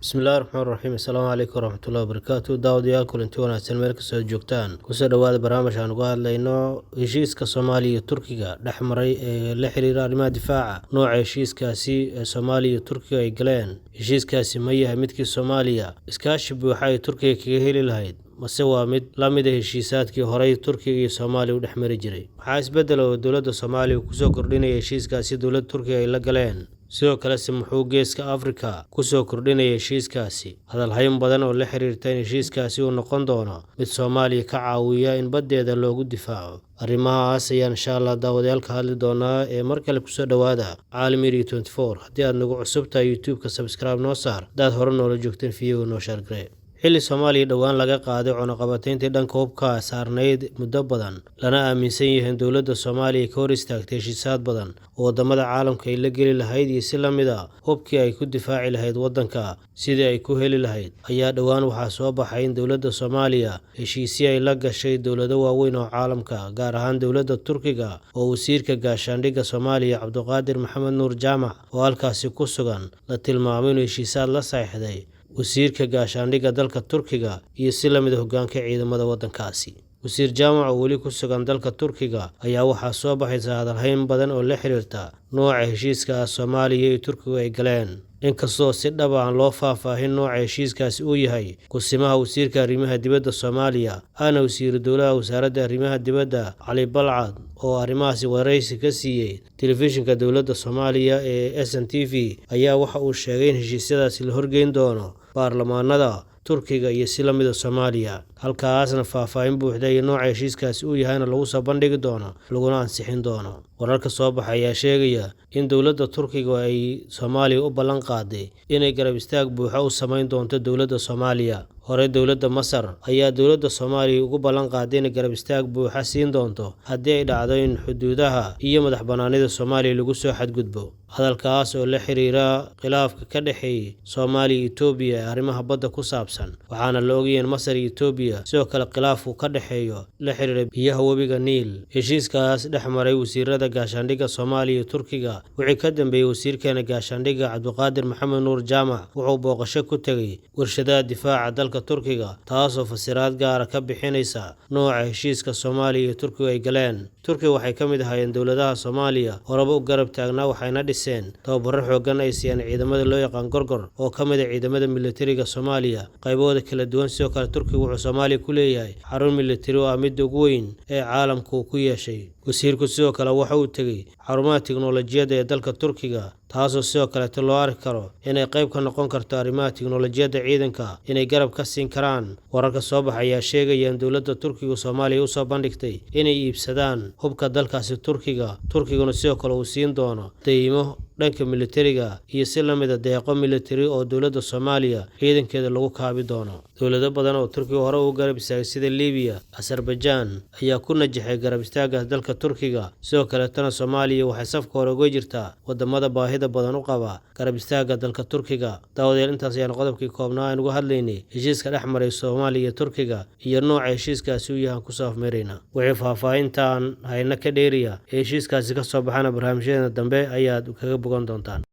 Bismillahi raxmaan raxiim. Assalaamu calaykum waraxmatullahi wabarakaatu. Daawadayaal, kulanti wanaagsan meel kastoo aad joogtaan. Kusoo dhawaada barnaamij aan uga hadlayno heshiiska Soomaaliya iyo Turkiga dhex maray ee la xiriira arrimaha difaaca. Nooca heshiiskaasi ee Soomaaliya iyo Turkiga ay galeen, heshiiskaasi ma yahay midkii Soomaaliya iskaashi buuxa ay Turkiga kaga heli lahayd, mase waa mid la mid ah heshiisaadkii horey Turkiga iyo Soomaaliya u dhex mari jiray? Maxaa isbeddel oo dowladda Soomaaliya kusoo kordhinaya heshiiskaasi dowladda Turkiga ay la galeen? Sidoo kalese, muxuu Geeska Afrika kusoo kordhinaya heshiiskaasi? Hadalhayn badan oo la xiriirta in heshiiskaasi uu noqon doono mid Soomaaliya ka caawiya in baddeeda loogu difaaco. Arrimahaas ayaan insha Allah daawadayaal ka hadli doonaa ee mar kale kusoo dhowaada Caalam Media 24. Haddii aad nagu cusub tahay YouTube-ka, subscribe noo saar. Haddaad hore noola joogteen, video noo share garee. Xilli Soomaaliya dhowaan laga qaaday cunaqabatayntii dhanka hubka saarnayd muddo badan, lana aaminsan yahay in dowladda Soomaaliya ka hor istaagtay heshiisaad badan oo waddamada caalamka ay la geli lahayd iyo si la mid ah hubkii ay ku difaaci lahayd waddanka sidii ay ku heli lahayd, ayaa dhowaan waxaa soo baxay in dowladda Soomaaliya heshiisyo ay la gashay dowlado waaweyn oo caalamka, gaar ahaan dowladda Turkiga, oo wasiirka gaashaandhigga Soomaaliya Cabduqaadir Maxamed Nuur Jaamac oo halkaasi ku sugan la tilmaamay inuu heshiisaad la saxiixday wasiirka gaashaandhigga dalka Turkiga iyo si la mid ah hoggaanka ciidamada waddankaasi. Wasiir Jaamac oo weli ku sugan dalka Turkiga ayaa waxaa soo baxaysa hadalhayn badan oo la xiriirta nooca heshiiska Soomaaliya iyo Turkigu ay galeen. Inkastoo si dhab aan loo faahfaahin nooca heshiiskaasi uu yahay, kusimaha wasiirka arrimaha dibadda Soomaaliya ahna wasiiru dowlaha wasaaradda arrimaha dibadda Cali Balcad oo arrimahaasi waraysi ka siiyey telefishinka dowladda Soomaaliya ee SNTV ayaa waxa uu sheegay in heshiisyadaasi la horgeyn doono baarlamaanada Turkiga iyo si la mid ah Soomaaliya, halkaasna faahfaahin buuxda iyo nooca heshiiskaasi uu yahayna lagu soo bandhigi doono laguna ansixin doono. Wararka soo baxay ayaa sheegaya in dowladda Turkiga ay Soomaaliya u ballan qaaday inay garab istaag buuxa u samayn doonto dowladda Soomaaliya. Hore dowladda Masar ayaa dowladda Soomaaliya ugu ballan qaaday inay garab istaag buuxa siin doonto haddii ay dhacdo in xuduudaha iyo madax bannaanida Soomaaliya lagu soo xadgudbo. Hadalkaas oo la xiriira khilaafka ka dhexeeyay Soomaaliya iyo Itoobiya ee arrimaha badda ku saabsan, waxaana la ogyahay in Masar iyo Itoobiya sidoo kale khilaafku ka dhexeeyo la xiriira biyaha webiga Niil. Heshiiskaas dhex maray wasiirada gaashaandhigga Soomaaliya iyo Turkiga wixii ka dambeeyey, wasiirkeena gaashaandhigga Cabduqaadir Maxamed Nuur Jaamac wuxuu booqasho ku tegey warshadaha difaaca dalka Turkiga, taasoo fasiraad gaara ka bixinaysa nooca heshiiska Soomaaliya iyo Turkigu ay galeen. Turkiga waxay ka mid ahaayeen dowladaha Soomaaliya horeba u garab taagnaa, waxayna dhiseen tababaro xooggan ay siiyaan ciidamada loo yaqaan Gorgor oo ka mid ah ciidamada militariga Soomaaliya qaybahooda kala duwan. Sidoo kale, Turkigu wuxuu Soomaaliya ku leeyahay xarun militari oo ah midda ugu weyn ee caalamka uu ku yeeshay. Wasiirku sidoo kale waxa uu tegey xarumaha tiknoolajiyadda ee dalka Turkiga, taasoo sidoo kaleeto loo arki karo inay qayb ka noqon karto arrimaha tiknoolajiyadda ciidanka inay garab ka siin karaan. Wararka soo baxa ayaa sheegaya in dowladda Turkigu Soomaaliya usoo bandhigtay inay iibsadaan hubka dalkaasi Turkiga, Turkiguna sidoo kale uu siin doono deymo dhanka militariga iyo si la mid ah deeqo militari oo dowladda Soomaaliya ciidankeeda lagu kaabi doono. Dowlado badan oo Turkiga hore ugu garab istaagay sida Liibiya, Azerbaijan ayaa ku najaxay garab istaagaas dalka Turkiga. Sidoo kaleetana, Soomaaliya waxay safka hore uga jirtaa wadamada baahida badan u qaba garab istaagga dalka Turkiga. Daawadayaal, intaas ayaanu qodobkii koobnaa aan uga hadlaynay heshiiska dhex maray Soomaaliya iyo Turkiga iyo nooca heshiiskaasi uu yahay kusoo afmeerayna. Wixii faahfaahintaan hayna ka dheeriya ee heshiiskaasi ka soo baxana, barnaamijyadeena dambe ayaad kaga bogan doontaan.